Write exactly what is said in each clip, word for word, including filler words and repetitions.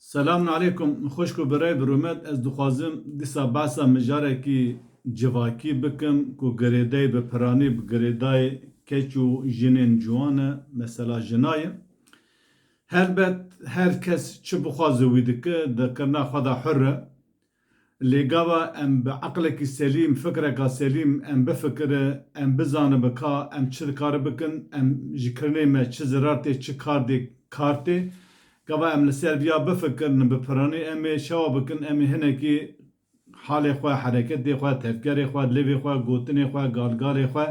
Selamun aleykum, xwişk û birayê bi rûmet, ez dixwazim dîsa behsa mijarekî civakî bikim ku girêdayî bi piranî bi girêdayê keç û jinên ciwan e, mesela jina ye. Helbet her kes çi bixwaze wî dike, di kirina xwe de hur e. Lê gava em bi eqlekî selîm, fikreka selîm em bifikire, em bizanibe ka em çi dikare bikin, em ji kirinê me çi zirar tê, çi kar dê, kar tê. Gava em li ser viya bifikirin, bi piranî em ê çawa bikin, em ê hinekî halê xwe, hereketê xwe, tevgerê xwe, lêvê xwe, gotinê xwe, galgalê xwe,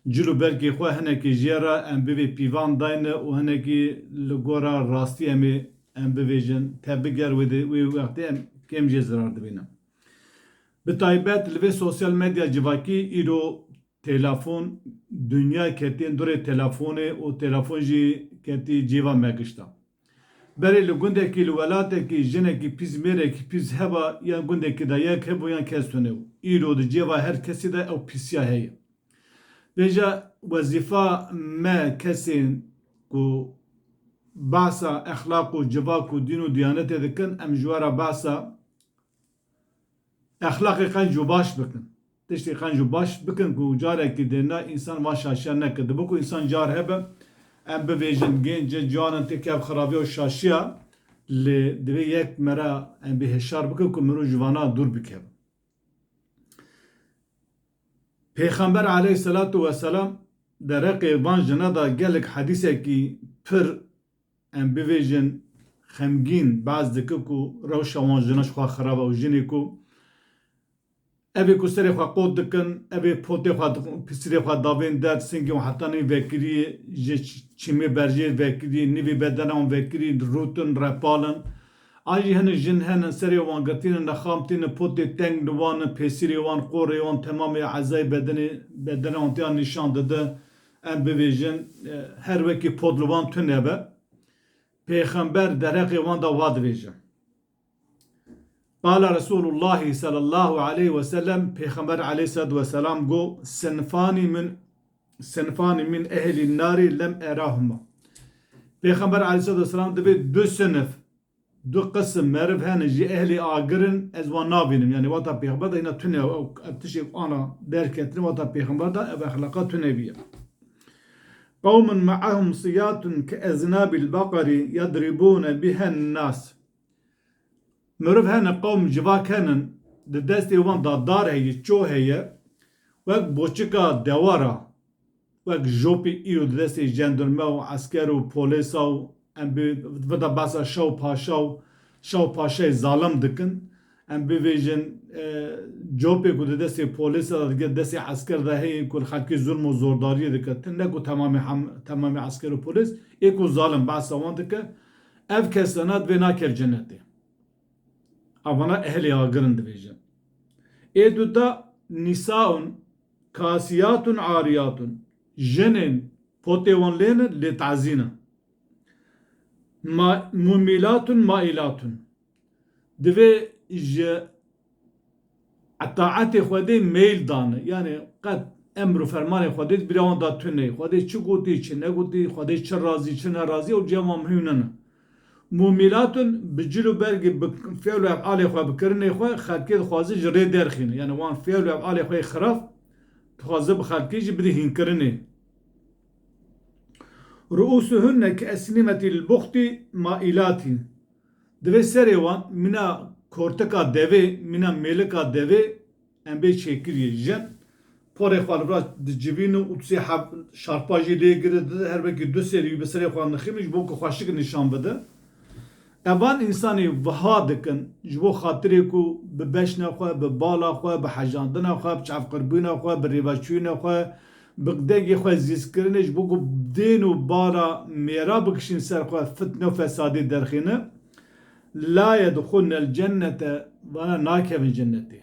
cil û bergê xwe hinekî jê re em bivê pîvan dayne û hinekî li gora rastî em ê, em bivêjin, te biger wê de, wê wextê em kêm jê zirar dibînin. Bi taybet li vê sosyal medya civakî îro telefon, dinya ketî durê telefonê û telefon jî ketî cêva me gişta. Berê li gundekî, li welatekî jinekî pîs, mêrekî pîs heba, yan gundekî de yek hebû yan kes tune bû. Îro di cêva her kesî de ew pîsiya heye. Vêca wezîfa me kesên ku behsa exlaq û civak û dîn û diyanetê dikin, em ji we re behsa exlaqê qenc û baş bikin. Tiştê qenc û baş bikin ku carekî dêna însan van şaşiya neke. Dibe ku însan car hebe, em bivêjin, gêncin, ciwanin tê kev xirabiya û şaşiya, lê divê yek me re em bê hişyar bikin ku mirov ji vana dûr bikeve. Pêxember aleyhisselatu vesselam dereqê van jina de gelek hedîsekî pir, em bivêjin, xemgîn behs dike ku rewşa wan jina ji xwe xirab e û jinê ku evê ku serê xwe qot dikin, evê potê xwe dikin, pisirê xwe davên der, singê wan heta nîv vekirî, ji ç-, çîmê berjê vekirî, nîvê bedena wan vekirî, rûtin, repalin. An jî hinek jin hene, serê wan girtî ne, nexam tîne, potê teng li wan in, pêsîrê wan, qorê wan, temamê ezayê bedenê, bedena wan têya nîşan dide. Em bivêjin, e, her wekî pot li wan tune be. Pêxember dereqê wan de wa dibêje. Qala Resulullah sallallahu aleyhi ve sellem, Pêxember aleyhissalatu vesselam got, "Sinfani min, sinfani min ehlin nari lem erahuma." Pêxember aleyhissalatu vesselam dibê du sinif, du qisim meriv hene ji ehlê agir in, ez wan nabînim. Yani wata Pêxember de hîna tune, ew, ev tiştê ana derketin, wata Pêxember de ev exlaqa tune bîye. Qewmun me'ahum siyatun ke eznabil baqari yadribune bihen nas. Mirov hene, qewm, civak henin, di destê wan de dar heye, ço heye, wek boçika dewara, wek jopê îro di destê cendirme û esker û polêsa û em bi, bi da behsa şew paşa û şew paşayê zalim dikin. Em bivêjin, e, copê ku di destê polêsa de dike, destê esker de heye ku li xelkê zulm û zordariyê dike. Tune ku temamê hem-, temamê esker û polês, ê ku zalim behsa wan dike, ev kesana divê nakev cenetê. Avana ehlê agir in dibêjin. Ê duda nisaun kasiyatun ariyatun. Jinên potê wan lê ne, lê tazî ne. Ma-, mumilatun mailatun. Divê ji etaetê Xwedê meyl dane. Yani qet emr û fermanê Xwedê di bîra wan de tune. Xwedê çi gotî, çi negotî, Xwedê çi razî, çi nerazî, ew cem wan muhîm nine. Mumilatun bi cil û bergê, bi fiil û efalê xwe, bi kirinê xwe xelkê dixwaze ji rê derxîne. Yani wan fiil û efalê xwe yê xirab dixwaze bi xelkê jî bide hînkirinê. Ruusuhunne ke esnimetil buxti mailatî. Divê serê wan mîna kortika devê, mîna mêlika devê em bê çêkiriyê. Jin porê xwe li vir dicivîne û tu sê heb şarpa jî lê gire dide, her wekî du serî wî bi serê xwe nixîne ji bo ku xweşik nîşan bide. Evan însanê wiha dikin, ji bo xatirê ku bi beşna xwe, bi bala xwe, bi hejandina xwe, bi çavqirbûna xwe, bi rêveçûyîna xwe, bi dengê xwe zîzkirinê, ji bo ku dên û bala mêra bikişîn ser xwe, fitne û fesadê derxîne. La yedxulnel cennete, vana nakevin cennetê.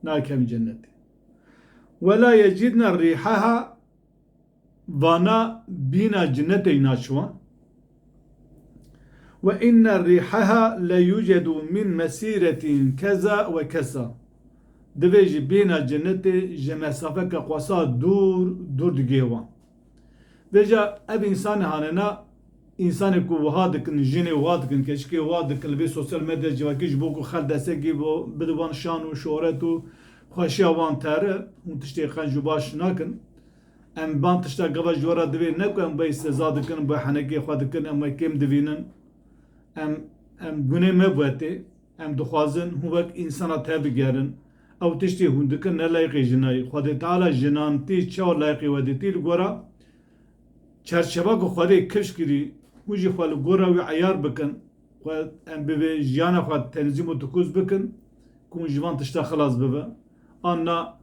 Nakevin cennetê. Ve la yecidne rîheha, vana bîna cinnetê naçiwan. Ve inne rîheha le yucedu min mesîretin keza ve keza. Divê ji bîna cinnetê ji mesafeke xwesa dûr, dûr digê wan. Vêca ev însanê hanena Însanê ku wiha dikin, jinê wiha dikin, keçikê wiha dikin, li vê sosyal medya civakî ji bo ku xelk destekî bo, bide wan şan û şohret û xweşiya wan tere, hûn tiştê qenc û baş nakin. Em van tişta gava ji we re divê ne ku em wê seza dikin, wê henekê xwe dikin, em wê kêm divînin. Em, em gunê me bûye tê. Em dixwazin hûn wek însana tev bigerin. Ew tiştê hûn dikin ne layîqê jina ye. Xwedê Teala jinantî çawa layîqê we dîtî li gora çerçeva ku Xwedê kifş kirî, hûn jî xwe li gora wî eyar bikin. Xwe em bi vê jiyana xwe tenzîm û tikûz bikin, ku hûn ji van tişta xilas bibe. An na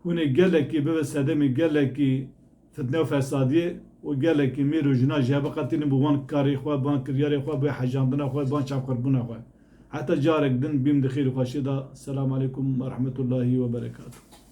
hûn ê gelekî bibe sedemê gelekî fitne û fesadiyê û gelekî mêr û jina ji hev biqetînin bi wan karê xwe, bi wan kiryarê xwe, bi hejandina xwe, bi wan çavqirbûna xwe. Heta carek din bîm di xêr û xweşiyê de. Selamu aleykum ve rahmetullahi ve berekatuhu.